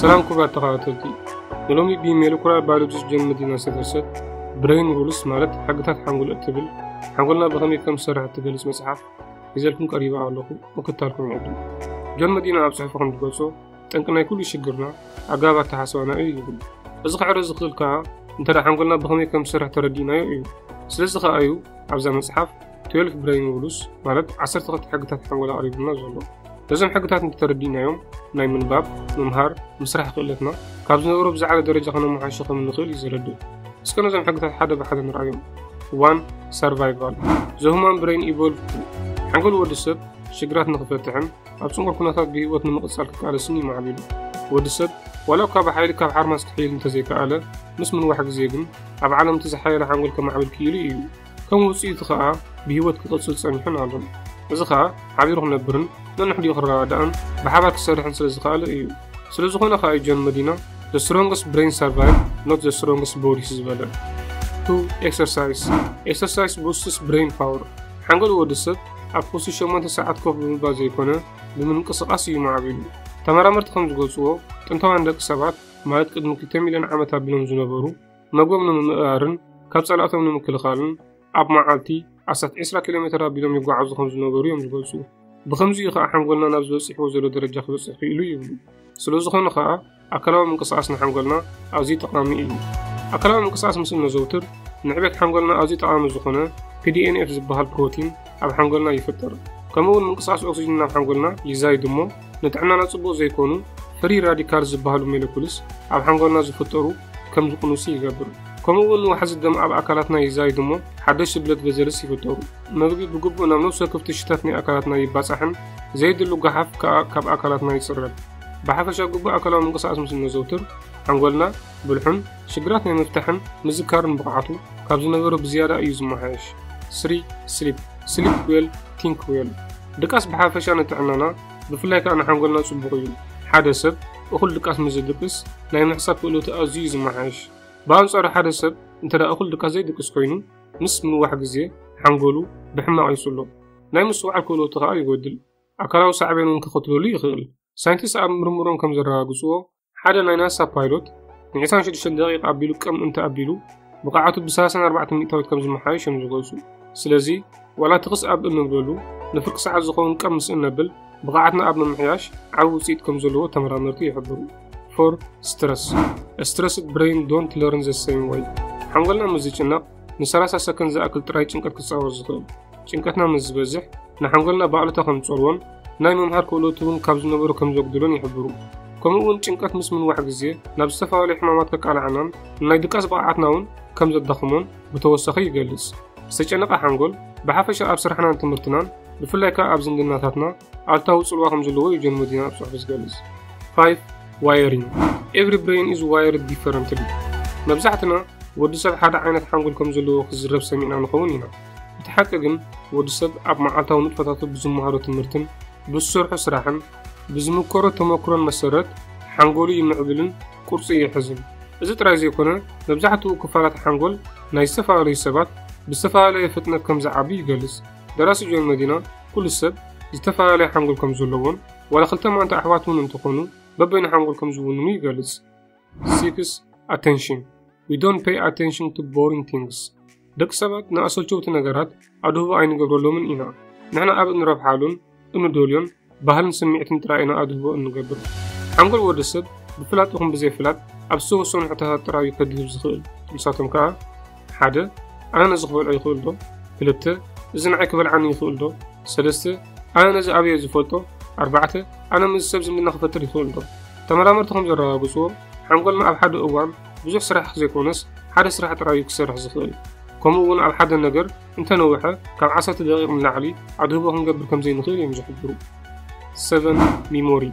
ሰላም ክቡራት ተኸታተልቲ፣ ንሎሚ ብሞለኩላር ባዮሎጂስት ጆን መዲና ዝተደርሰት ብሬን ሩልስ፣ ማለት ሕግታት ሓንጎል እትብል፣ ሓንጎልና ብኸመይ ከም ዝሰርሕ እትገልጽ መጽሓፍ ሒዘልኩም ቀሪበ ኣለኹ። ምክታልኩም ይዕድም። ጆን መዲና ኣብ ጽሑፉ ከም ዝገልጾ፣ ጠንቂ ናይ ኩሉ ሽግርና ኣገባብ ኣተሓሳስባና እዩ ይብል። እዚ ክዕረ ዝኽእል ከኣ እንተ ደኣ ሓንጎልና ብኸመይ ከም ዝሰርሕ ተረዲእናዮ እዩ። ስለዚ ከኣ እዩ ኣብዛ መጽሓፍ ትዌልፍ ብሬን ሩልስ፣ ማለት ዓሰርተ ክልተ ሕግታት ሓንጎል ኣቕሪቡልና ዘሎ። ነዞም ሕግታት እንተተረዲእናዮም፣ ናይ ምንባብ፣ ምምሃር፣ ምስራሕ ክእለትና ካብ ዝነበሮ ብዝዓለ ደረጃ ከነመሓይሾ ከም እንኽእል እዩ ዘረድእ። እስከ ነዞም ሕግታት ሓደ ብሓደ ንርኣዮም። ዋን፣ ሰርቫይቫል። The human brain evolved to፣ ሓንጎል ወዲ ሰብ ሽግራት ንኽፈትሕን ኣብ ጽንቁር ኩነታት ብህይወት ንምቕጻል ክቃለስን እዩ ማዕቢሉ። ወዲ ሰብ ዋላ እኳ ብሓይሊ ካብ ሓርማዝ ክሕይል እንተዘይከኣለ፣ ምስ ምንዋሕ ግዜ ግን ኣብ ዓለም እቲ ዝሓየለ ሓንጎል ከማዕብል ክኢሉ እዩ። ከም ውጽኢቱ ኸኣ ብህይወት ክቕጽል ጸኒሑን ኣሎን። እዚ ኸኣ ሓቢሩ ክነብርን ነንሕዲኡ ክረዳዳእን ብሓባር ክሰርሕን ስለ ዝኸኣለ እዩ። ስለ ዝኾነ ኸኣ እዩ ጆን መዲና፣ "The strongest brain survive, not the strongest bodies" ዝበለ። ቱ፣ ኤክሰርሳይዝ። ኤክሰርሳይዝ ቡስትስ ብሬን ፓወር። ሓንጎል ወዲ ሰብ ኣብ ክልተ ሸሞንተ ሰዓት ኮፍ ብምባል ዘይኮነ፣ ብምንቅስቓስ እዩ ማዕቢሉ። ተመራመርቲ ከም ዝገልጽዎ፣ ጥንታውያን ደቂ ሰባት፣ ማለት ቅድሚ ክልተ ሚልዮን ዓመት ኣቢሎም ዝነበሩ፣ መግቦም ንምምእራርን ካብ ጸላእቶም ንምክልኻልን ኣብ መዓልቲ ኣስታት ዕስራ ኪሎ ሜትር ኣቢሎም ይጓዓዙ ከም ዝነበሩ እዮም ዝገልጹ። ብኸምዚ እዩ ኸኣ ሓንጎልና ናብ ዝበጺሕዎ ዘሎ ደረጃ ክበጽሕ ክኢሉ ይብሉ። ስለ ዝኾነ ኸኣ ኣካላዊ ምንቅስቓስ ንሓንጎልና ኣዝዩ ጠቓሚ እዩ። ኣካላዊ ምንቅስቓስ ምስ እነዘውትር ንዕቤት ሓንጎልና ኣዝዩ ጠቓሚ ዝኾነ ፒ ዲ ኤን ኤፍ ዝበሃል ፕሮቲን ኣብ ሓንጎልና ይፍጠር። ከምኡ እውን ምንቅስቓስ ኦክሲጅን ናብ ሓንጎልና ይዛይድ እሞ ንጥዕናና ጽቡቕ ዘይኮኑ ፍሪ ራዲካል ዝበሃሉ ሞለኩልስ ኣብ ሓንጎልና ዝፍጠሩ ከም ዝቕንሱ ይገብር። ከምኡ እውን ዋሕዚ ደም ኣብ ኣካላትና ይዛይድ እሞ ሓደሽቲ ብለድ ቨዘልስ ይፍጠሩ። መግቢ ብግቡእ ናብ ነፍሲ ወከፍ ትሽታት ናይ ኣካላትና ይባጻሕን ዘየድሉ ጓሓፍ ከኣ ካብ ኣካላትና ይጽረግ። ብሓፈሻ ግቡእ ኣካላዊ ምንቅስቓስ ምስ እነዘውትር ሓንጎልና ብልሑን ሽግራት ናይ ምፍታሕን ምዝካርን ብቕዓቱ ካብ ዝነበሮ ብዝያዳ እዩ ዝመሓየሽ። ስሪ፣ ስሊፕ። ስሊፕ ዌል፣ ቲንክ ዌል። ድቃስ ብሓፈሻ ንጥዕናና ብፍላይ ከኣ ንሓንጎልና ጽቡቕ እዩ። ሓደ ሰብ እኹል ድቃስ ምስ ዝድቅስ ናይ ምሕሳብ ክእለቱ ኣዝዩ እዩ ዝመሓየሽ። ብኣንጻሩ ሓደ ሰብ እንተ ደኣ እኹል ድቃስ ዘይድቅስ ኮይኑ ምስ ምንዋሕ ግዜ ሓንጎሉ ብሕማቕ ይጽሎ። ናይ ምስትውዓል ክእለቱ ከኣ ይጎድል። ኣካላዊ ሳዕቤን እውን ከኸትለሉ ይኽእል። ሳይንቲስት ኣብ ምርምሮም ከም ዘረጋግጽዎ ሓደ ናይ ናሳ ፓይሎት ንዒስራን ሽዱሽተን ደቂቕ ኣቢሉ ቀም እንተ ኣቢሉ ብቕዓቱ ብሰላሳን ኣርባዕተን ሚእታዊት ከም ዝመሓየሽ እዮም ዝገልጹ። ስለዚ ዋላ ትኽስ ኣብ እንብለሉ ንፍርቂ ሰዓት ዝኸውን ቀም ምስ እነብል ብቕዓትና ኣብ ምምሕያሽ ዓቢ ውጽኢት ከም ዘለዎ ተመራመርቲ ይሕብሩ። ፎር፣ ስትረስ። Stressed brain don't learn the same way። ሓንጎልና ምስ ዝጭነቕ ንሰላሳ ሰከንድ ዝኣክል ጥራይ ጭንቀት ክጻወር ዝኽእል። ጭንቀትና ምስ ዝበዝሕ ንሓንጎልና ብኣሉታ ከም ዝጸልዎን ናይ ምምሃር ክእለቱ እውን ካብ ዝነበሮ ከም ዘጉድሎን ይሕብሩ። ከምኡ እውን ጭንቀት ምስ ምንዋሕ ግዜ ናብ ዝተፈላለዩ ሕማማት ከቃልዓናን ናይ ድቃስ ብቕዓትና እውን ከም ዘዳኽሞን ብተወሳኺ ይገልጽ። ዝተጨነቐ ሓንጎል ብሓፈሻ ኣብ ስራሕናን ትምህርትናን ብፍላይ ከኣ ኣብ ዝምድናታትና ኣሉታዊ ጽልዋ ከም ዘለዎ እዩ ጆን መዲና ኣብ ጽሑፉ ዝገልጽ። ፋይቭ፣ ዋየሪንግ። Every brain is wired differently። መብዛሕትና ወዲ ሰብ ሓደ ዓይነት ሓንጎል ከም ዘለዎ ክዝረብ ሰሚዕና ንኸውን ኢና። እቲ ሓቂ ግን ወዲ ሰብ ኣብ መዓልታዊ ንጥፈታቱ ብዝመሃሮ ትምህርትን ብዝሰርሖ ስራሕን ብዝምከሮ ተመክሮን መሰረት ሓንጎሉ ይምዕብልን ቅርጹ ይሕዝን። እዚ ጥራይ ዘይኮነ መብዛሕትኡ ክፋላት ሓንጎል ናይ ዝተፈላለዩ ሰባት ብዝተፈላለየ ፍጥነት ከም ዝዓቢ ይገልጽ። ደራሲ ጆን መዲና ኩሉ ሰብ ዝተፈላለየ ሓንጎል ከም ዘለዎን ዋላ ክልተ ማንታ ኣሕዋት እውን እንተኾኑ በበይኑ ሓንጎል ከም ዝውንኑ ይገልጽ። ሲክስ፣ ኣቴንሽን። We don't pay attention to boring things። ደቂ ሰባት ንኣሰልቸውቲ ነገራት ኣድህቦ ኣይንገብረሎምን ኢና። ንሕና ኣብ እንረብሓሉን እንደልዮን ባህልን ስምዒትን ጥራይ ኢና ኣድህቦ እንገብር። ሓንጎል ወዲ ሰብ ብፍላጥ ይኹን ብዘይፍላጥ ኣብ ዝተወሰኑ ሕቶታት ጥራይ እዩ ከድህብ ዝኽእል። ንሳቶም ከኣ ሓደ፣ ኣነ ነዚ ክበልዖ ይኽእል ዶ? ክልተ፣ እዚ ንዓይ ክበልዓኒ ይኽእል ዶ? ሰለስተ፣ ኣነ ነዚ ኣበይ እየ ዝፈልጦ? ኣርባዕተ፣ ኣነ ምስዚ ሰብ ዝምድና ክፈጥር ይኽእል ዶ? ተመራመርቲ ከም ዘረጋግጽዎ ሓንጎልና ኣብ ሓደ እዋን ብዙሕ ስራሕ ዘይኮነስ ሓደ ስራሕ ጥራይ እዩ ክሰርሕ ዝኽእል። ከምኡ እውን ኣብ ሓደ ነገር እንተነውሐ ካብ ዓሰርተ ደቂቕ ንላዕሊ ኣድህቦ ክንገብር ከም ዘይንኽእል እዮም ዝሕብሩ። ሰቨን፣ ሚሞሪ።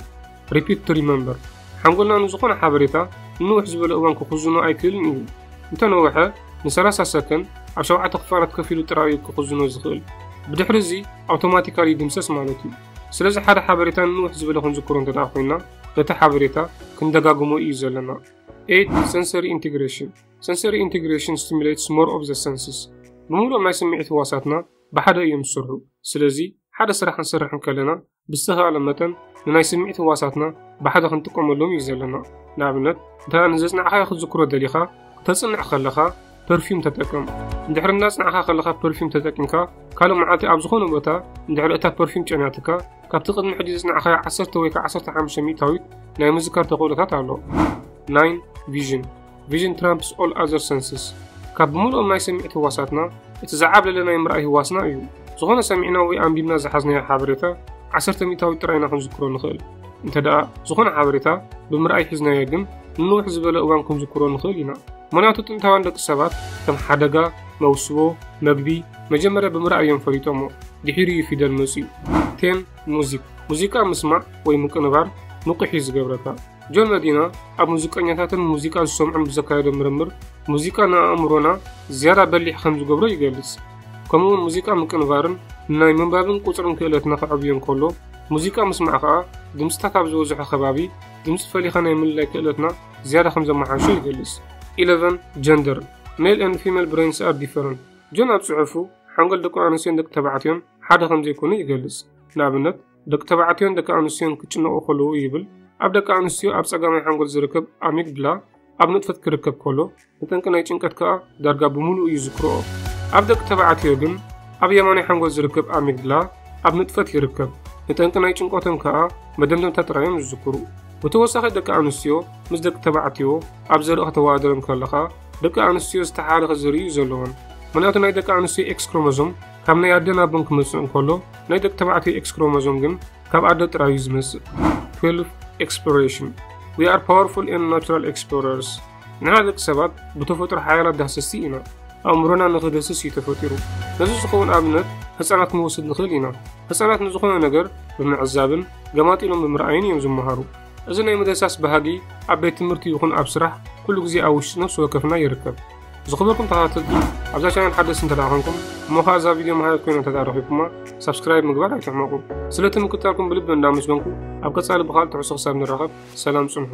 Repeat to remember። ሓንጎልና ንዝኾነ ሓበሬታ ንንውሕ ዝበለ እዋን ክኽዝኖ ኣይክእልን እዩ። እንተነውሐ ንሰላሳ ሰከንድ ኣብ ሸውዓተ ክፋላት ከፊሉ ጥራይ እዩ ክኽዝኖ ዝኽእል። ብድሕሪ እዚ ኣውቶማቲካሊ ይድምሰስ ማለት እዩ። ስለዚ ሓደ ሓበሬታ ንንውሕ ዝበለ ክንዝክሮ እንተ ደኣ ኮይንና ነቲ ሓበሬታ ክንደጋግሞ እዩ ዘለና። ኤይት፣ ሰንሰሪ ኢንቴግሬሽን። Sensory integration stimulates more of the senses። ብምሉኦም ናይ ስምዒት ህዋሳትና ብሓደ እዮም ዝሰርሑ። ስለዚ ሓደ ስራሕ ክንሰርሕ እንከለና ብዝተኻእለ መጠን ንናይ ስምዒት ህዋሳትና ብሓደ ክንጥቀመሎም እዩ ዘለና። ንኣብነት፣ እንተ ንዘጽናዕኻዮ ክትዝክሮ ደሊኻ፣ ክተጽንዕ ከለኻ ፐርፊም ተጠቀም። እንድሕር እናጽናዕኻ ከለኻ ፐርፊም ተጠቂምካ፣ ካልእ መዓልቲ ኣብ ዝኾነ ቦታ እንድሕር እታ ፐርፊም ጨንያትካ፣ ካብቲ ቅድሚ ሕጂ ዘጽናዕኻዮ ዓሰርተ ወይ ከዓ ዓሰርተ ሓሙሽተ ሚእታዊት ናይ ምዝካር ተኽእሎታት ኣሎ። ናይን፣ ቪዥን። ቪዥን ትራምፕስ ኦል ኣዘር ሰንስስ። ካብ ብምልኦም ናይ ስምዒት ህዋሳትና፣ እቲ ዝዓብለለ ናይ ምርኣይ ህዋስና እዩ። ዝኾነ ሰሚዕና ወይ ኣንቢብና ዝሓዝናዮ ሓበሬታ ዓሰርተ ሚእታዊት ጥራይ ኢና ክንዝክሮ ንኽእል። እንተ ደኣ ዝኾነ ሓበሬታ ብምርኣይ ሒዝናዮ ግን፣ ንንውሕ ዝበለ እዋን ክንዝክሮ ንኽእል ኢና። ምኽንያቱ ጥንታውያን ደቂ ሰባት ከም ሓደጋ፣ መውስቦ፣ መግቢ፣ መጀመርያ ብምርኣይ እዮም ፈሊጦሞ። ድሒሩ እዩ ፊደል መጺኡ። ቴን፣ ሙዚክ። ሙዚቃ ምስማዕ ወይ ምቅንባር ንቑሕ እዩ ዝገብረካ። ጆን መዲና ኣብ ሙዚቀኛታትን ሙዚቃ ዝሰምዑን ብዘካየዶ ምርምር፣ ሙዚቃ ንኣእምሮና ዝያዳ በሊሕ ከም ዝገብሮ ይገልጽ። ከምኡውን ሙዚቃ ምቅንባርን ንናይ ምንባብን ቁጽርን ክእለትና ከዕብዮ እንከሎ፣ ሙዚቃ ምስማዕ ከኣ ድምጽታት ኣብ ዝበዝሖ ከባቢ ድምጺ ፈሊኻ ናይ ምልላይ ክእለትና ዝያዳ ከም ዘመሓይሾ ይገልጽ። ኢለቨን፣ ጀንደር። Male and female brains are different። ጆን ኣብ ጽሑፉ፣ ሓንጎል ደቂ ኣንስትዮን ደቂ ተባዕትዮን ሓደ ከም ዘይኮኑ ይገልጽ። ንኣብነት፣ ደቂ ተባዕትዮን ደቂ ኣንስትዮን ክጭነቑ ከለዉ ይብል፣ ኣብ ደቂ ኣንስትዮ ኣብ ጸጋማይ ሓንጎል ዝርከብ ኣሚግድላ ኣብ ንጥፈት ክርከብ ከሎ፣ ንጠንቂ ናይ ጭንቀት ከኣ ዳርጋ ብምሉኡ እዩ ዝዝክርኦ። ኣብ ደቂ ተባዕትዮ ግን ኣብ የማናይ ሓንጎል ዝርከብ ኣሚግድላ ኣብ ንጥፈት ይርከብ። ንጠንቂ ናይ ጭንቀቶም ከኣ መደምደምታ ጥራይ እዮም ዝዝክሩ። ብተወሳኺ ደቂ ኣንስትዮ ምስ ደቂ ተባዕትዮ ኣብ ዘርኢ ከተወዳድረን ከለኻ፣ ደቂ ኣንስትዮ ዝተሓላለኸ ዘርኢ እዩ ዘለወን። ምኽንያቱ ናይ ደቂ ኣንስትዮ ኤክስ ክሮሞዞም ካብ ናይ ኣደን ኣቦን ክመጽእ እንከሎ፣ ናይ ደቂ ተባዕትዮ ኤክስ ክሮሞዞም ግን ካብ ኣደ ጥራይ እዩ ዝመጽእ። ትዌልቭ፣ ኤክስፕሎሬሽን። We are powerful and natural explorers። ንሕና ደቂ ሰባት ብተፈጥሮ ሓያላት ዳህሰስቲ ኢና። ኣእምሮና ንኽደስስ እዩ ተፈጢሩ። ነዚ ዝኸውን ኣብነት ህጻናት ክንወስድ ንኽእል ኢና። ህጻናት ንዝኾነ ነገር ብምዕዛብን ገማጢሎም ብምርኣይን እዮም ዝመሃሩ። እዚ ናይ ምድህሳስ ባህጊ ኣብ ቤት ትምህርቲ ይኹን ኣብ ስራሕ ኩሉ ግዜ ኣብ ውሽጢ ነፍሲ ወከፍና ይርከብ። ዝኽበርኩም ተኸታተልቲ፣ ኣብዛ ቻነል ሓደስቲ እንተ ደኣ ኾንኩም፣ እሞ ኸኣ እዛ ቪድዮ መሃሪት ኮይና እንተ ደኣ ረኺብኩማ፣ ሳብስክራይብ ምግባር ኣይትሕመቑ። ስለቲ ምክትታልኩም ብልቢ እንዳመስገንኩ፣ ኣብ ቀጻሊ ብኻልእ ትሕዝቶ ክሳብ ንራኸብ፣ ሰላም ጽንሑ።